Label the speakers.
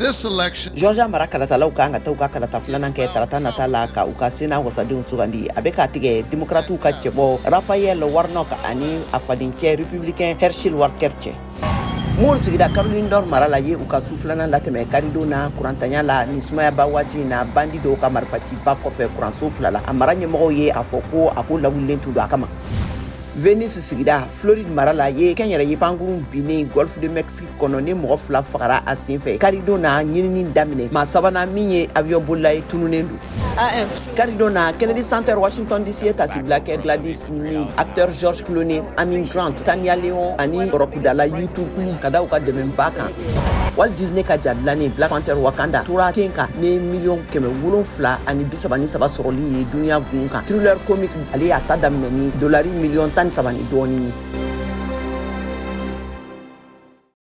Speaker 1: This election.
Speaker 2: Georgia mara kalatalaw kan ka taa u ka kalata filanan kɛ tarata nata la ka u ka Sénat wasadenw sugandi. A bɛ k'a tigɛ Demokratiw ka cɛbɔ Raphael Warnock ani a fadencɛ Républicain Herschel Walker cɛ. Moore sigida Caroline Nord mara la ye u ka su filanan latɛmɛ karidon na kurantanya la ni sumayaba waati in na, bandi dɔw ka marifaciba kɔfɛ kuranso fila la. A mara ɲɛmɔgɔw ye a fɔ ko a ko lawulilen tun don a kama. Venice sigida Floride mara la ye kɛnyɛrɛye pankurun binnen Golfe de Mexique kɔnɔ ni mɔgɔ fila fagara a senfɛ karidon na, ɲinini daminɛ. Maa sabanan min ye avion bolila ye, tununnen don. Karidon na, Kennedy Center, Washington DC, ye tasibila kɛ Gladys ni acteur George Clooney, Amy Grant, Tania Leon ani rɔkudala U2 ka da u ka dɛmɛba kan. Walt Disney ka ja dilannen Black Panther Wakanda tora ten kan ni miliyɔn 733 sɔrɔli ye duniya gun kan. Thriller comique, ale y'a ta daminɛ ni dolari miliyɔn 13 ni dɔɔnin ye.